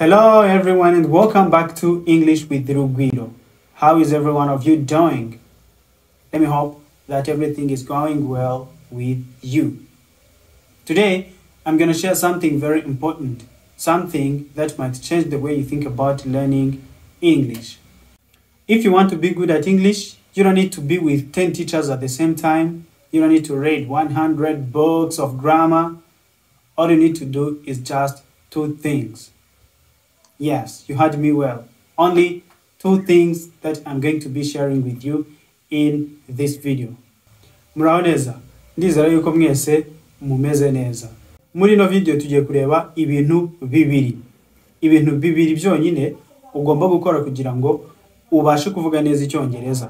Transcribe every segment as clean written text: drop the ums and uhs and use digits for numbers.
Hello everyone and welcome back to English with Rugwiro. How is every one of you doing? Let me hope that everything is going well with you. Today, I'm going to share something very important, something that might change the way you think about learning English. If you want to be good at English, you don't need to be with 10 teachers at the same time. You don't need to read 100 books of grammar. All you need to do is just two things. Yes, you heard me well. Only two things that I'm going to be sharing with you in this video. Muraho neza, ndizera yuko mwese mumeze neza. Muri ino video tugiye kureba ibintu bibiri. Ibintu bibiri byonyine ugomba gukora kugira ngo ubashe kuvuga neza Icyongereza.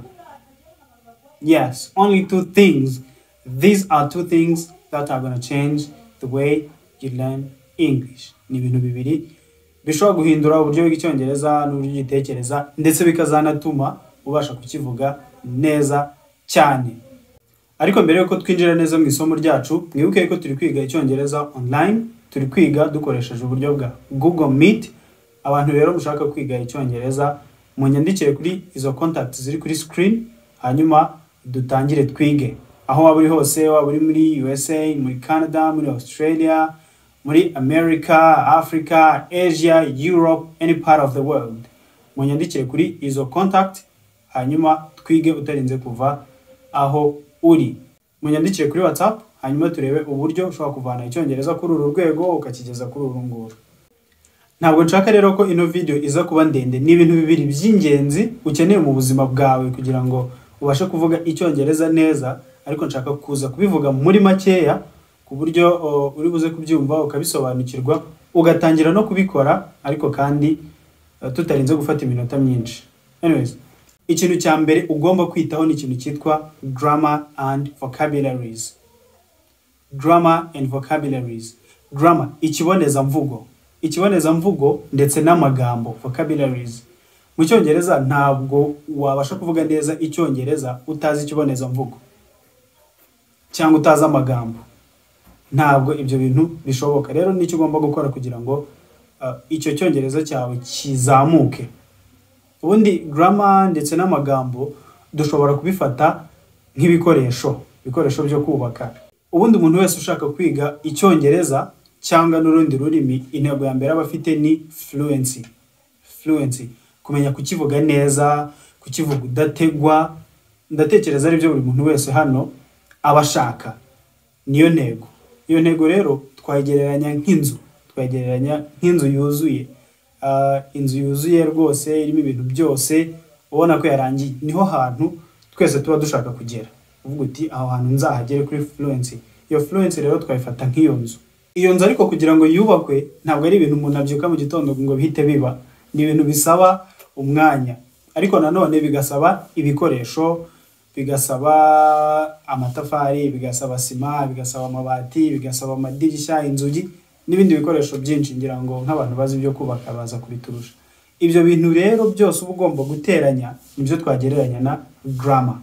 Yes, only two things. These are two things that are going to change the way you learn English. Ni ibintu bibiri bishobora guhindura uburyo wiga Icyongereza n'uburyo ugitekereza, ndetse bikazanatuma ubasha kukivuga neza cyane. Ariko mbere yuko twinjira neza mu isomo ryacu, mwibuke ko turi kwiga Icyongereza online, turi kwiga dukoresheje uburyo bwa Google Meet. Abantu rero mushaka kwiga Icyongereza, munyandikire kuri izo contact ziri kuri screen, hanyuma dutangire twige. Aho waba uri hose, waba uri muri USA, muri Canada, muri Australia, muri America, Africa, Asia, Europe, any part of the world. Munyandikire kuri izo contact, hanyuma twige utarinze kuva aho uri. Munyandikire kuri WhatsApp, hanyuma turebe uburyo ushobora kuvana Icyongereza kuri uru rwego ukakigeza kuri uru nguru. Ntabwo nshaka rero ko ino video iza kuba ndende. Ni ibintu bibiri by'ingenzi ukeneye mu buzima bwawe kugira ngo ubashe kuvuga Icyongereza neza, ariko nshaka kuza kubivuga muri makeya ku buryo uri buze kubyumva ukabisobanukirwa, ugatangira no kubikora, ariko kandi tutarinze gufata iminota myinshi. Anyways, ikintu cya mbere ugomba kwitaho ni ikintu cyitwa grammar and vocabularies. Grammar and vocabularies. Grammar, ikibonezamvugo. Ikibonezamvugo ndetse n'amagambo, vocabularies. Mu Cyongereza ntabwo wabasha kuvuga neza Icyongereza utazi ikibonezamvugo cyangwa utazi amagambo. Ntabwo ibyo bintu bishoboka. Rero nicyo ugomba gukora kugira ngo icyo Cyongereza cyawe kizamuke. Ubundi grammar ndetse n'amagambo dushobora kubifata nk'ibikoresho, ibikoresho byo kubaka. Ubundi umuntu wese ushaka kwiga Icyongereza cyangwa n'urundi rurimi, intego ya mbere aba afite ni fluency. Fluency, kumenya kukivuga neza, kukivuga udategwa. Ndatekereza ari byo buri muntu wese hano aba ashaka. Niyo ntego. Iyo ntego rero twayigereranya nk'inzu, twayigereranya nk'inzu yuzuye. Inzu yuzuye rwose irimo ibintu byose, ubona ko yarangiye. Niho hantu twese tuba dushaka kugera. Uvuga uti aho hantu nzahagere kuri fluency. Iyo fluency rero twayifata nk'iyo nzu. Iyo nzu ariko kugira ngo yubakwe ntabwo ari ibintu umuntu abyuka mu gitondo ngo bihite biba. Ni ibintu bisaba umwanya, ariko nanone bigasaba ibikoresho, bigasaba amatafari, bigasaba sima, bigasaba amabati, bigasaba amadirishya, inzugi n'ibindi bikoresho byinshi. Ngira ngo nk'abantu bazi ibyo kubaka baza kubiturusha. Ibyo bintu rero byose uba ugomba guteranya, nibyo twagereranya na grammar.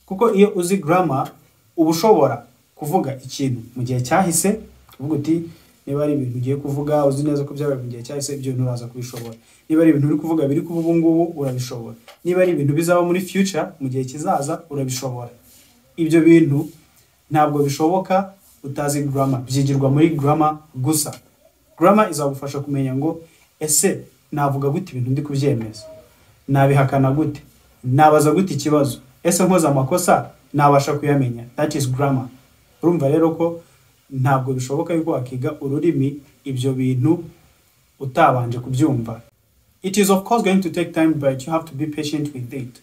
Kuko iyo uzi grammar uba ushobora kuvuga ikintu mu gihe cyahise, uvuga uti niba ari ibintu ugiye kuvuga uzi neza ko byabaye mu gihe cyahise, ibyo bintu uraza kubishobora. Niba ari ibintu uri kuvuga biri kuba ubu ngubu, urabishobora. Niba ari ibintu bizaba muri future, mu gihe kizaza, urabishobora. Ibyo bintu ntabwo bishoboka utazi grammar, byigirwa muri grammar gusa. Grammar izagufasha kumenya ngo ese navuga gute ibintu ndi kubyemeza, nabihakana gute, nabaza gute ikibazo, ese nkoze amakosa nabasha kuyamenya. That is grammar. Urumva rero ko ntabwo bishoboka yuko wakiga ururimi ibyo bintu utabanje kubyumva. It is of course going to take time, but you have to be patient with it.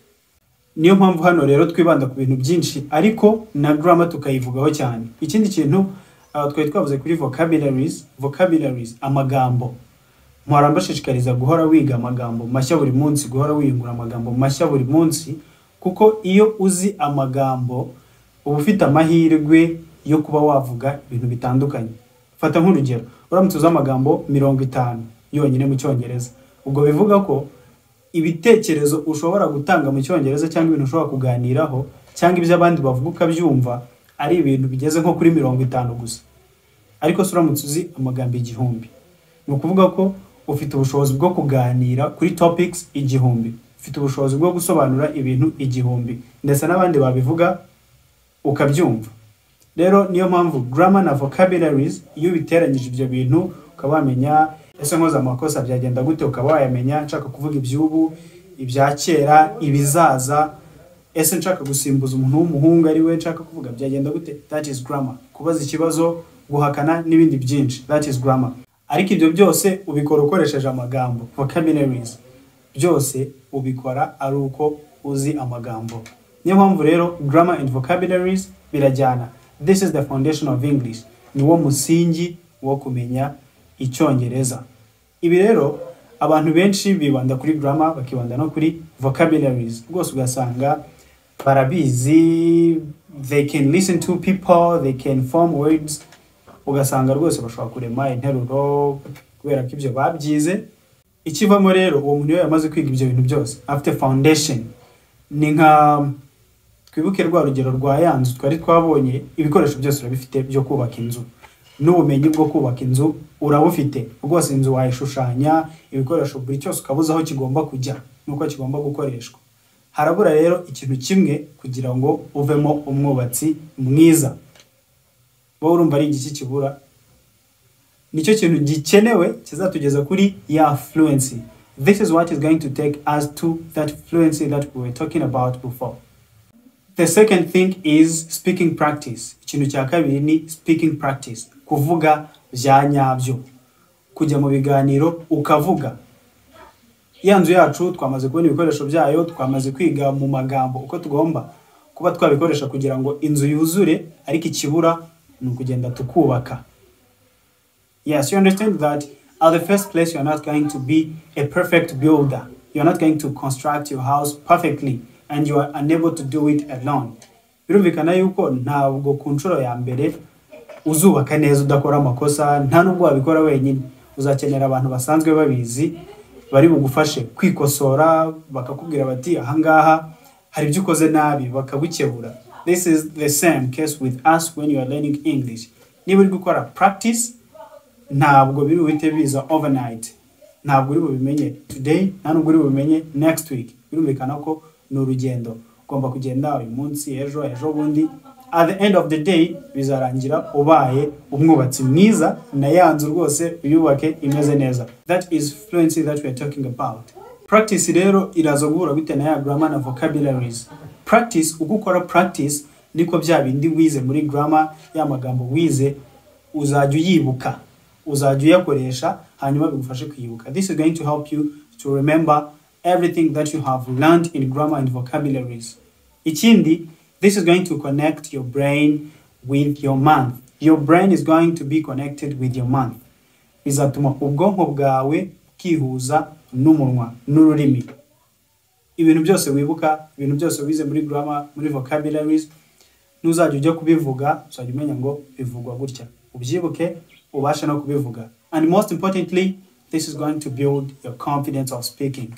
Niyo mpamvu hano rero twibanda ku bintu byinshi, ariko na grammar tukayivugaho cyane. Ikindi kintu twari twavuze kuri vocabularies, vocabularies, amagambo. Mpora mbashishikariza guhora wiga amagambo mashya buri munsi, guhora wiyungura amagambo mashya buri munsi, kuko iyo uzi amagambo uba ufite amahirwe yo kuba wavuga ibintu bitandukanye. Fata nk'urugero, uramutse uzi amagambo 50 yonyine mu Cyongereza, ubwo bivuga ko ibitekerezo ushobora gutanga mu Cyongereza cyangwa ibintu ushobora kuganiraho cyangwa ibyo abandi bavuga ukabyumva ari ibintu bigeze nko kuri 50 gusa. Ariko se uramutse uzi amagambo 1000, ni ukuvuga ko Ufite ubushobozi bwo kuganira kuri topics 1000, ufite ubushobozi bwo gusobanura ibintu 1000, ndetse n'abandi babivuga ukabyumva. Rero niyo mpamvu grammar na vocabularies, iyo ubiteranyije ibyo bintu, ukaba wamenya ese nkoze amakosa byagenda gute, ukaba wayamenya, nshaka kuvuga iby'ubu, ibya kera, ibizaza, ese nshaka gusimbuza umuntu w'umuhungu ari we nshaka kuvuga byagenda gute? That is grammar. Kubaza ikibazo, guhakana n'ibindi byinshi, that is grammar. Ariko ibyo byose ubikora ukoresheje amagambo, vocabularies. Byose ubikora ari uko uzi amagambo. Niyo mpamvu rero grammar and vocabularies birajyana. This is the foundation of English. Niwo musingi wo kumenya Icyongereza. Ibi rero abantu benshi bibanda kuri grammar, bakibanda no kuri vocabularies. Rwose ugasanga barabizi, they can listen to people, they can form words, ugasanga rwose bashobora kurema interuro kubera ko ibyo babyize. Ikivamo rero, uwo muntu iyo yamaze kwiga ibyo bintu byose, afite foundation. Ni nka twibuke rwa rugero rwa ya nzu twari twabonye, ibikoresho byose urabifite byo kubaka inzu, n'ubumenyi bwo kubaka inzu urabufite rwose, inzu wayishushanya, ibikoresho buri cyose ukabuza aho kigomba kujya n'uko kigomba gukoreshwa. Harabura rero ikintu kimwe kugira ngo uvemo umwubatsi mwiza. Wowe urumva ari igiki kibura? Nicyo kintu gikenewe kizatugeza kuri ya fluency. This is what is going to take us to that fluency that we were talking about before. The second thing is speaking practice. Ikintu cya kabiri ni speaking practice, kuvuga bya nyabyo, kujya mu biganiro ukavuga. Ya nzu yacu twamaze kubona ibikoresho byayo, twamaze kwiga mu magambo uko tugomba kuba twabikoresha kugira ngo inzu yuzure, ariko ikibura ni ukugenda tukubaka. Yes, you understand that at the first place you are not going to be a perfect builder. You are not going to construct your house perfectly, and you are unable to do it alone. Birumvikana yuko ntabwo ku nshuro ya mbere uzubaka neza udakora amakosa, nta nubwo wabikora wenyine. Uzakenera abantu basanzwe babizi bari bugufashe kwikosora, bakakubwira bati ahangaha hari ibyo ukoze nabi, bakagukebura. This is the same case with us when you are learning English. Niba uri gukora practice, ntabwo biri buhite biza overnight, ntabwo uri bubimenye today, nta nubwo uri bubimenye next week. Birumvikana ko ni urugendo ugomba kugenda uyu munsi, ejo, ejo bundi. At the end of the day bizarangira ubaye umwubatsi mwiza, na ya nzu rwose uyubake imeze neza. That is fluency that we are talking about. Practice rero iraza guhura gute na ya grammar na vocabularies? Practice, uko ukora practice niko bya bindi wize muri grammar, ya magambo wize, uzajya uyibuka, uzajya uyakoresha, hanyuma bigufashe kwibuka. This is going to help you to remember everything that you have learned in grammar and vocabularies. Ikindi, this is going to connect your brain with your mouth. Your brain is going to be connected with your mouth. Bizatuma ubwonko bwawe bwihuza n'umunwa n'ururimi. Ibintu byose wibuka, ibintu byose wize muri grammar, muri vocabularies, nuzajya ujya kubivuga uzajya umenya ngo bivugwa gutya, ubyibuke ubashe no kubivuga. And most importantly, this is going to build your confidence of speaking.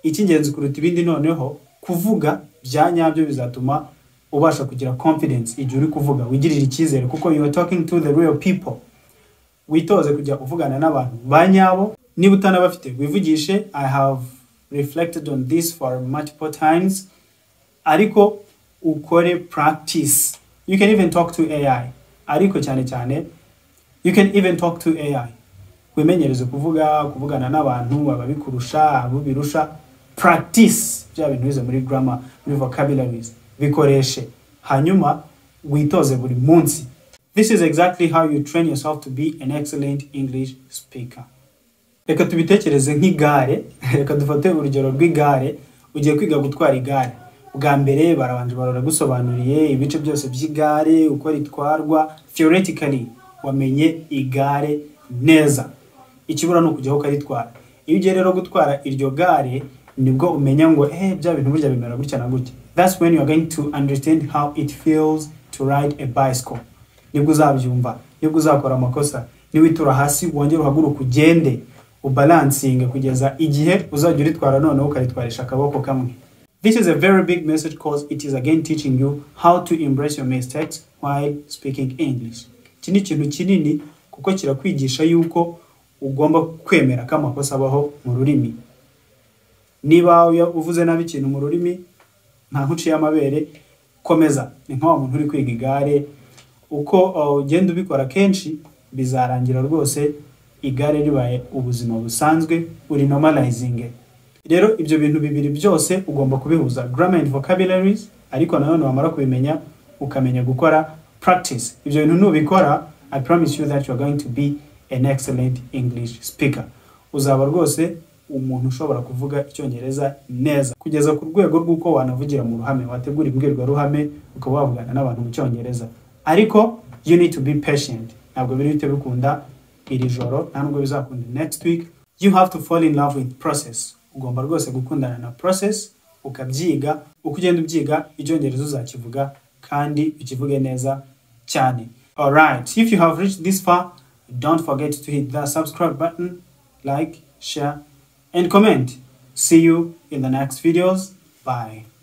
Icy'ingenzi kuruta ibindi noneho, kuvuga bya nyabyo bizatuma ubasha kugira confidence igihe uri kuvuga, wigirira icyizere kuko you are talking to the real people. Witoze kujya uvugana n'abantu ba nyabo, niba utanabafite wivugishe. I have reflected on this for multiple times, ariko ukore practice. You can even talk to AI, ariko cyane cyane you can even talk to AI. Wimenyereze kuvuga, kuvugana n'abantu ababikurusha, abo birusha. Practice bya bintu wize muri grammar, muri vocabularies, bikoreshe, hanyuma witoze buri munsi. This is exactly how you train yourself to be an excellent English speaker. Reka tubitekereze nk'igare. Reka dufate urugero rw'igare. Ugiye kwiga gutwara igare bwa mbere, barabanje baragusobanuriye ibice byose by'igare, uko ritwarwa. Theoretically wamenye igare neza, ikibura ni ukujyaho ukaritwara. Iyo ugiye rero gutwara iryo gare, nibwo umenya ngo bya bintu burya bimera gutya na gutya. That's when you are going to understand how it feels to ride a bicycle. Nibwo uzabyumva, nibwo uzakora amakosa, niwitura hasi wongere uhaguruke ugende ubalansinge kugeza igihe uzajya uritwara noneho ukaritwarisha akaboko kamwe. This is a very big message because it is again teaching you how to embrace your mistakes while speaking English. Iki ni ikintu kinini kuko kirakwigisha yuko Ugomba kwemera ko amakosa abaho mu rurimi. Niba uvuze nabi ikintu mu rurimi, nta nkuciye amabere, komeza. Ni nka wa muntu uri kwiga igare, uko ugenda ubikora kenshi, bizarangira rwose igare ribaye ubuzima busanzwe, uri normalizing. Rero ibyo bintu bibiri byose ugomba kubihuza, grammar and vocabularies, ariko nanone wamara kubimenya ukamenya gukora practice. Ibyo bintu nubikora, I promise you that you are going to be an excellent English speaker. Uzaba rwose umuntu ushobora kuvuga Icyongereza neza kugeza ku rwego rw'uko wanavugira mu ruhame, wategura imbwirwaruhame, ukaba wavugana n'abantu mu Cyongereza. Ariko you need to be patient. Ntabwo biri bihite bikunda iri joro, nta nubwo bizakunda next week. You have to fall in love with process. Ugomba rwose gukundana na process, ukabyiga. Uko ugenda ubyiga, Icyongereza uzakivuga kandi ukivuge neza cyane. Alright, if you have reached this far, don't forget to hit the subscribe button, like, share and comment. See you in the next videos. Bye.